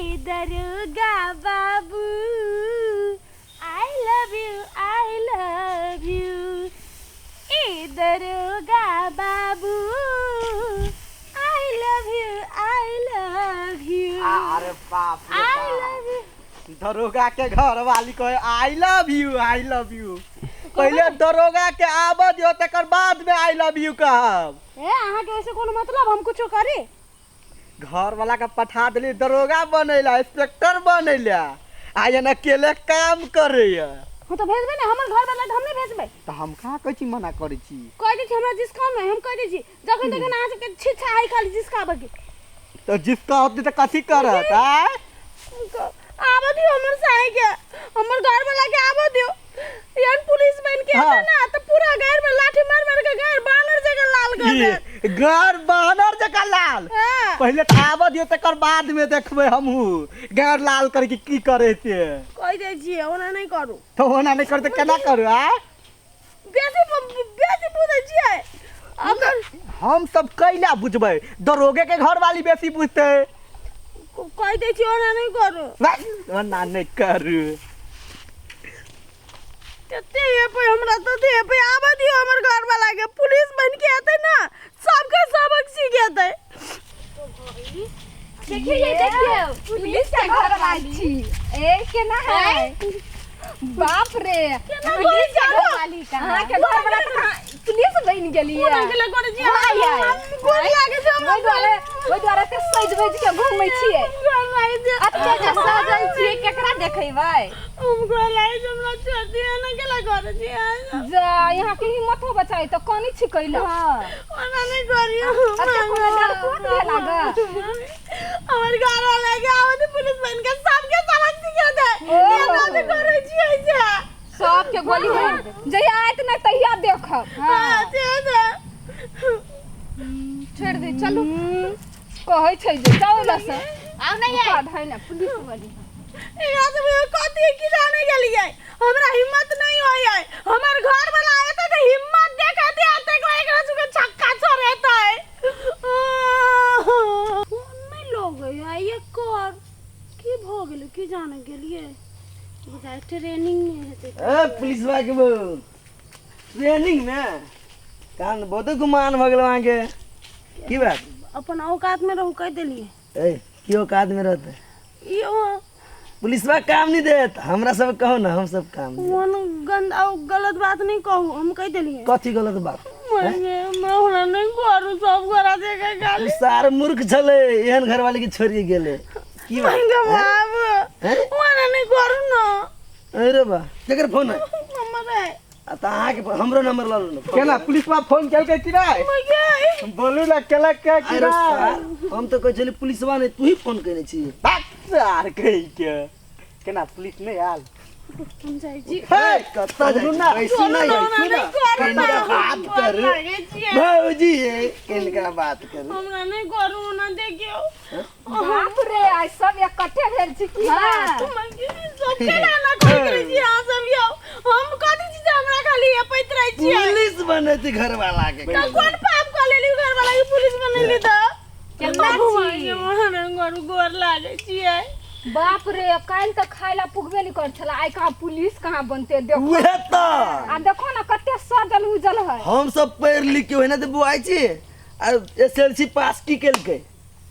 ए दरोगा बाबू I love you I love you ए दरोगा बाबू I love you I love you अरे बाप रे आई बाप। लव you दरोगा के घर वाली कहे I love you I love you. पहले दरोगा के आबऽ दियो तकर बाद में I love you कहब। ए अहाँ के वैसे कोनो मतलब हम कुछो करी? घर वाला के पठा देली दरोगा बनैला इंस्पेक्टर बनैला आ एना अकेले काम करैया। हम तो भेजबे ने हमर घर वाला हम नहीं भेजबे। तऽ हम कहाँ कहै छी मना करै छी? कह दै छी हमरा जिसका नहीं हम कह दै छी जखन तखन अहाँ सबके छिछा है खाली जिसका बगे। तऽ जिसका होतै तऽ कथी करत आय? आबऽ दियौ हमर साई के हमर घर वाला के आबऽ दियौ। एहन पुलिस बन के एतै ना तऽ पूरा घर में लाठी मार मार के घर बानर जकाँ लाल कर देत। घर बानर जकाँ लाल? हाँ। पहिले तऽ आबऽ दियौ तकर बाद में देखबै हमहूँ घर लाल करके की करै से। कहि दै छियै ओना नहि करू। तऽ ओना नहि करू तऽ केना करू आय? बेसी बेसी बुझै छियै। अगर हम सब कैला बुझबै दरोगे के घर वाली बेसी बुझतै। कहि दै छियै ओना नहि करू। नहीं, ओना नहि करू। तते हेपै हमरा तते हेपै आबऽ दियौ हमर घर वाला के पुलिस बन के एतै ना सबके सबक सिखेतै। देखिए देखिए पुलिस के घर वाली छी। ए केना है बाप रे पुलिस के घर वाली अहाँ के घर वाला तऽ अहाँ पुलिस बनि गेलियै। कोना गेलै करै छी हाँ यै। गोर लागै छै हमरा। ओहि दुआरे ओहि दुआरे तऽ सजि बजि के घूमै छियै। गोर लागै छै। एते जे सजल छियै केकरा देखेबै? हम गोर लागै छै हमरा छोड़ दिअ ना केला करै छी अहाँ। जा यहाँ के हिम्मतो बचाई तऽ कनी छी कैला। ओना नहि करियौ। एते कोनो डरपोक भेल लागे? हमर घर वाला के आबत पुलिस बन के सबके सबक सिखेतै। ओहो। एना नहि करै छियै से। सबके गोली मारि दे जहिया आयत ने तहिया देखब। हाँ, से से। छोड़ि दे चलू कहै छै जे जाउ लऽ से आउ नहि आइ। धै ने पुलिस वाली। एकरा सब कथी की जाने गेलियै हमरा हिम्मत नहीं होय है। हमर घर वाला आयते तऽ हिम्मत देखते आते को एकरा सबके छक्का छोड़ेतै। फोन नहीं लगे है ये कर की भ गेलै की जाने गेलियै बुझाय ट्रेनिंग में हेतै। ए पुलिस बा के बोल ट्रेनिंग में कान बहुत गुमान भ गेल वहां के की बात? अपन औकात में रहू कह देलियै। ए की औकात में रहते? यो पुलिसवा काम नहीं देत हमरा सब कहो ना हम सब काम देत। मन गंदा गलत बात नहीं कहू हम कह देलियै। कथी गलत बात? मैं हमरा नहीं करू सब गोरा देखे गाली। सार मूर्ख छले एहन घर वाले के छोड़ के गेले की बात? बाबू हैं? ओना नहीं करू ना। अरे बा केकर फोन है? नंबर है। आ त अहाँ के हमरो नंबर ल लू। केना पुलिसवा फोन केलकै कि नहि? मगे बोलू ना केलक के कि अरे नहि? सार, हम तो कहै छली पुलिसवा नहीं तू ही फोन केने छी। बात सार कहि के केना पुलिस नहि आयल? हम जाइ छी। हे कतऽ जाइ सुनू ना, छी? सुनू ना, ना, नहीं करू किनका ना, बात हम करू? लागै छियै। भौजी किनका बात करू? हमरा नहीं करू ना देखियौ। बाप रे आइ सब इकट्ठे भेल छी की बात? मगे सब केना ना करैत रहै छी अहाँ सब यौ? हम कथी छी जे हमरा खाली एपैत रहै छियै? पुलिस बनै छै घर वाला के। तऽ कोन पाप कऽ लेली घर वाला के पुलिस बनेली तऽ? केना छी? हमरा करू गोर लागै छियै। बाप रे काल्हि तऽ खाय ला पुगबे नहि करै छला आइ कहाँ पुलिस कहाँ बनते देखो। उहे तऽ आ देखो ना कते सजल उजल है। हम सब पढ़ लिख के ओहिना तऽ बुआइ छी आ एस एल सी पास की केलकै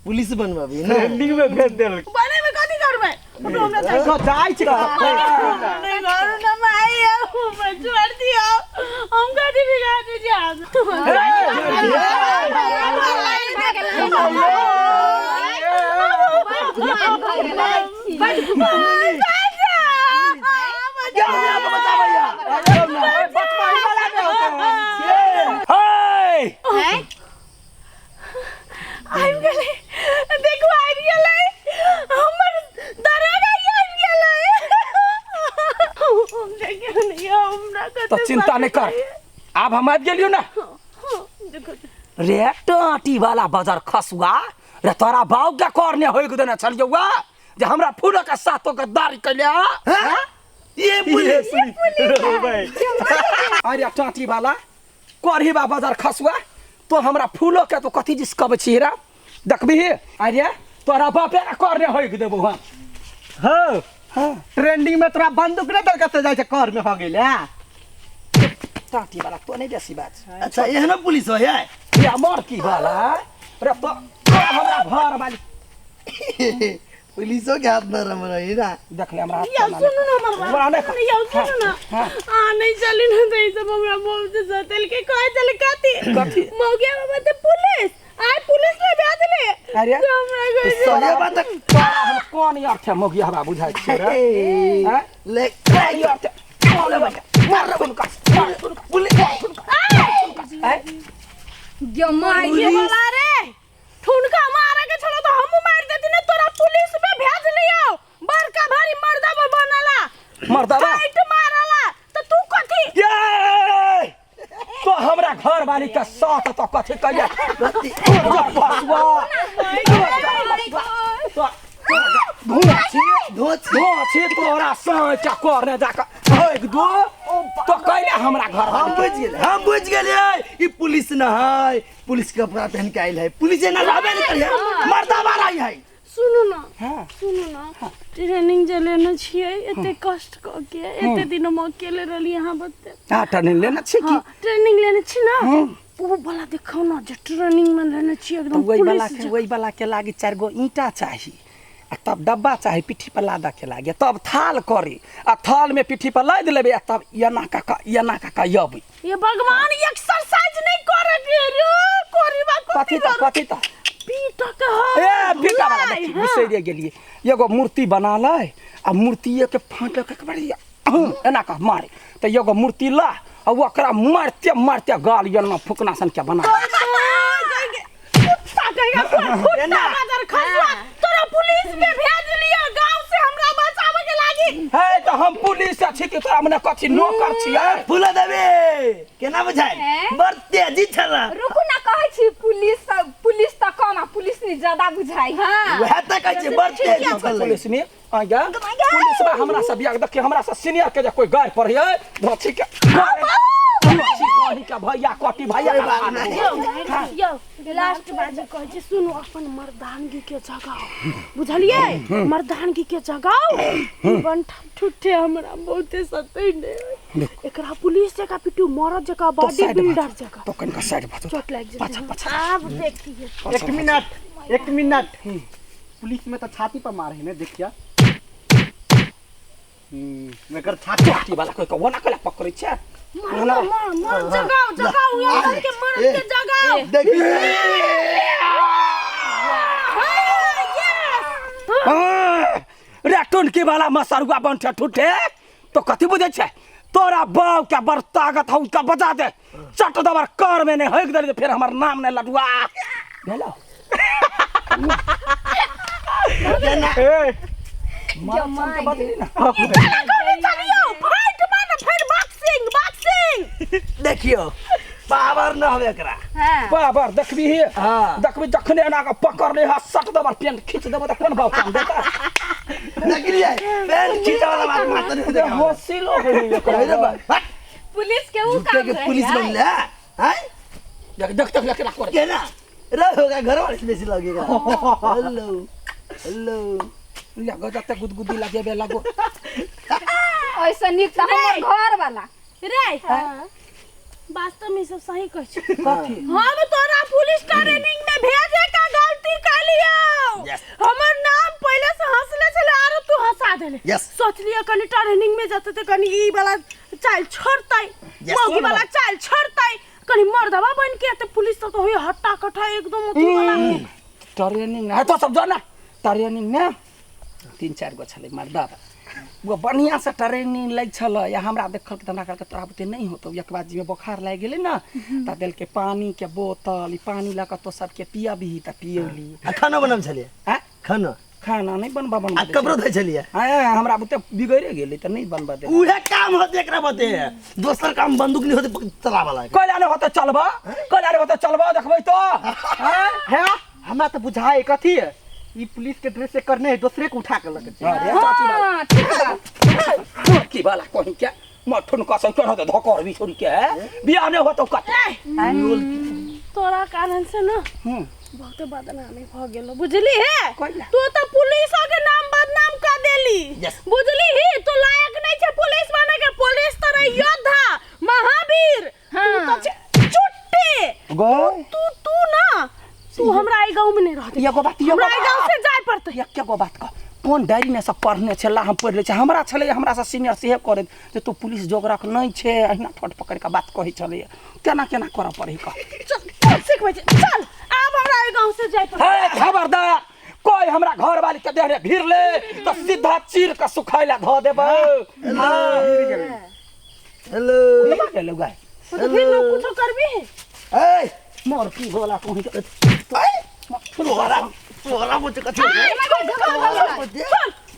पुलिस बनबाबी ना। ट्रेनिंग में भेज देलक। बने में कथी करबै? हमरा जाइ तो जाइ छी नहीं करू ना माई हमरा छोड़ दियौ। हम कथी बिगाड़ दै छी अहाँ सब? हे आबि गेलै देखू आबि गेलै हमर दरोगा आबि गेलै। हम देखियौ ने यौ हमरा कते तऽ चिंता नहि कर आब हम आबि गेलियौ ना। देखो रे टाटी वाला बाजार खसुआ रे तोरा बाप के करने होय देने छलियौ जे हमरा फूलो के सातो के दाढ़ी कैले हैं? ये पुलिस अरे टाटी वाला करही बा बाजार खसुआ तो हमरा फूलो के तो कथी जिस कब छी रे देखबी। अरे तोरा बापे के करने होइक देबो हम। हो हाँ ट्रेंडिंग में तोरा बंदूक नहीं दलका से जाइ छै कर में हो गेल है। टाटी वाला तो नहीं बेसी बात। अच्छा एहनो पुलिस हो है या मर की वाला रे तो तोरा हमरा घर वाली पुलिसो के हाथ नरम रही ना। देख ले हमरा हाथ यौ केना सुनू न हमर हमरा बात। नहि यौ सुनू न। हाँ। आ नहीं चली न त ई सब हमरा बहुत सतेल के कहे चले कथी कथी? मौगिया बाबा ते पुलिस आइ पुलिस में भेज ले। अरे तो हमरा कहे छै, सही बात है। तोरा हम कोन अर्थ है मौगिया हमरा बुझाइ छै रे? हैं? ले कोन अर्थ है? कोन अर्थ है? मार ठुनका, मार ठुनका, मार ठुनका, हैं? गे माय ये वाला रे ठुनका मारे के छलो तो हमहू मार देती ने। तोरा पुलिस में भेज लियो बड़का भारी मर्दा बनला मर्दाबा? फाइट मारला तो तू कथी ये! तो हमरा घर वाली के साथ तो कथी कहिया तोरा फसुआ धोछी तोरा साँचा करने जाके एक दो तो कैले हमरा घर हम बुझ गेल, हम बुझ गेलियै ई पुलिस न है, पुलिस के कपड़ा पहन के आयल है, पुलिस एना रहबे नहीं करियै, मर्दाबा रही है। सुनू न हाँ। सुनू न ट्रेनिंग जे लेने छियै एते कष्ट क के एते दिन हम अकेले रहली यहाँ बते। हाँ ट्रेनिंग लेने छी की? हाँ, ट्रेनिंग लेने छी ना ओ वाला देखो ना जे ट्रेनिंग में लेने छी एकदम वही वाला पुलिस के वही वाला के लागी 4 गो ईंटा चाही आ तब डब्बा चाही पिट्ठी पर लादा के लागे तब थाल करी आ थाल में पिट्ठी पर लादि लेबै आ तब एना काका एना काका अबै। ये भगवान एक्सरसाइज नहीं करे के रे कोरीबा कथी त कथी त पीट के हो ए पीटा वाला देखी बिसरि गेलियै। एगो मूर्ति बना लै आ मूर्तिए के फाँट के बड़ी एना कऽ मारे तऽ एगो मूर्ति ला आ ओकरा मारते मारते गाल एना फुकना सन के बना। कुत्ता कहेगा कुत्ता बाजार खसुआ तोरा पुलिस में भेज लियो गांव से हमरा बचावे के लागी। हे तऽ हम पुलिस छी कि तोरा मने कथी नौकर छियै? फूला देबे केना बुझाइ बड़ तेजी छला। रुकू ना कहै छी पुलिस पुलिस त कम आ पुलिस नि ज्यादा बुझाइ। हां वएह त कहै छी बड़ तेजी छलै। पुलिस नि आगा पुलिस बा हमरा से बियाह देखी हमरा से सीनियर के जे कोई गाड़ पड़ियै धोछी के धोछी कही के भैया कटी भैया यौ लास्ट बार जे कहै छी सुनू अपन मर्दानगी के जगाओ बुझलियै मर्दानगी के जगाओ बन ठुठे हमरा बहुते सतै ने एकरा पुलिस जका पिटू मरद जका बॉडी बिल्डर जका तो कनिका साइड भऽ चोट लागि जेतै। पाछा पाछा आब देखिए एक मिनट एक मिनट पुलिस में तो छाती पर मारे है ने देखिया एकर छाती छाती वाला कोई कोना कोला पकड़ै छै मर मर मर जगाओ जगाओ यहाँ के मरद के जगाओ। देखी रे टुनकी वाला मसरुआ बन ठुठे तो कथी बुझै छै तोरा बाप के बड़ ताकत हौ के बजा दे चट दबर कर में नहीं हक दे फिर हमर नाम नहीं लडुआ भेलो। ए मरद बदली ना चलियो फाइट मार फिर बॉक्सिंग बॉक्सिंग देखियो पावर न होवे एकरा। हां पावर देखबी हे। हां देखबी जखने एना के पकड़ ले हा सट दबर पेंट खींच देबो त कोन भाव काम देता। देखलियै पेंट खींचे वाला बात मात्र नहीं देखा हौसिलो है अरे बा हट पुलिस के ऊ झूठे काम के पुलिस बन ले हैं देख देख देख केना करे केना रे होगा घर वाले से बेसी लगेगा। हेलो हेलो लगो जते गुदगुदी लगेबे लगो ऐसा निक त हमर घर वाला रे वास्तव में सब सही कहै छै। कथी हम तोरा पुलिस ट्रेनिंग में भेजे का गलती कलियो। हमर नाम पहले से हंसले छले आरो तू हंसा देले। सोचलियो कनी ट्रेनिंग में जते त कनी ई वाला चाल छोड़तै मौगी वाला चाल छोड़तै कनी मर्दवा बन के त पुलिस तो होय हट्टा कट्ठा एकदम अथी वाला ट्रेनिंग ना तो सब जो ना ट्रेनिंग ना 3-4 गो छलै मर्दा वो बढ़िया से ट्रेनिंग लै छलै या हमरा देखल के हमरा कहलकै तोरा बुते नहीं होतौ। एक बार जीमे बोखार लागि गेलै ना त देलकै पानी के बोतल ई पानी लऽ कऽ तो सबके पियबही त पियौली। आ खाना बनब छलियै? आँय? खाना खाना नहीं बनबा बनबा आ कपड़ो धोइ छलियै? हाँ हमरा बुते बिगड़े गेलै त नहीं बनबा दे। उहे काम होते एकरा बुते दोसर काम बंदूक नहीं होते चलाबा लागे। कैला नहीं होते चलबा कैला नहीं होते चलबा देखबै तो। हैं हैं हमरा त बुझाए कथी है ई पुलिस के ड्रेस से करने है दूसरे को उठा के लके छै। अरे चाची वाला हां ठीक बा की वाला कहीं के मठुन कसम के होते धकर भी छोड़ी के बियाह नहीं होतो कत तोरा कारण से ना बहुत बदनामी भ गेलो बुझली हे। कोइला। तू तो पुलिस के नाम बदनाम कर देली। Yes. बुझली ही, तू लायक नहीं छे पुलिस बने के। पुलिस तो रहे योद्धा महावीर। तू तो छे चुट्टी। गो तू तू ना तू हमरा ई गांव में नहीं रहते। एगो बात, एगो हमरा ई गांव बात। से जाय पड़ते। एक एगो बात कह, कोन डायरी में सब पढ़ने छला? हम पढ़ ले छै, हमरा छलै, हमरा से सीनियर सेहे करैत जे तू पुलिस जोगरक नहि छै, अहिना ठोट पकड़ि कऽ बात कहै छलै। केना केना करऽ पड़ै कह? चल चल सिखबै छै, चल आब हमरा ई गांव से जाय पड़ते। हे खबरदार, कोई हमरा घर वाली के देह भीड़ ले तो सीधा चीर के सुखाइला धऽ देबै। हाँ। हेलो। केना गेलौ गाय? तो फिर लोग कुछो करबी है। ए मोर की होला कोही के? तोरा तोरा मुझे कथी? चल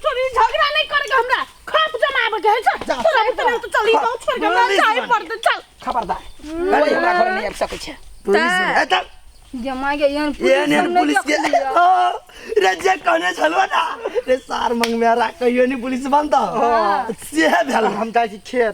चल, ई झगड़ा नहीं करेगा, हमरा खप जमाबे के है। चल तोरा भी तो चल, ई गांव छोड़ के हमरा जाय पड़ते, चल। खबरदार, कोई हमरा घर नहीं आबि सकै छै। पुलिस ए चल। जमा के एहन एहन एहन सब नहि पुलिस के देखलियै। हाँ, रे जे कहने छलहो ना रे सार मंग मेरा कहियो नहीं पुलिस बनता से भेल। हम जाइ छी खेत।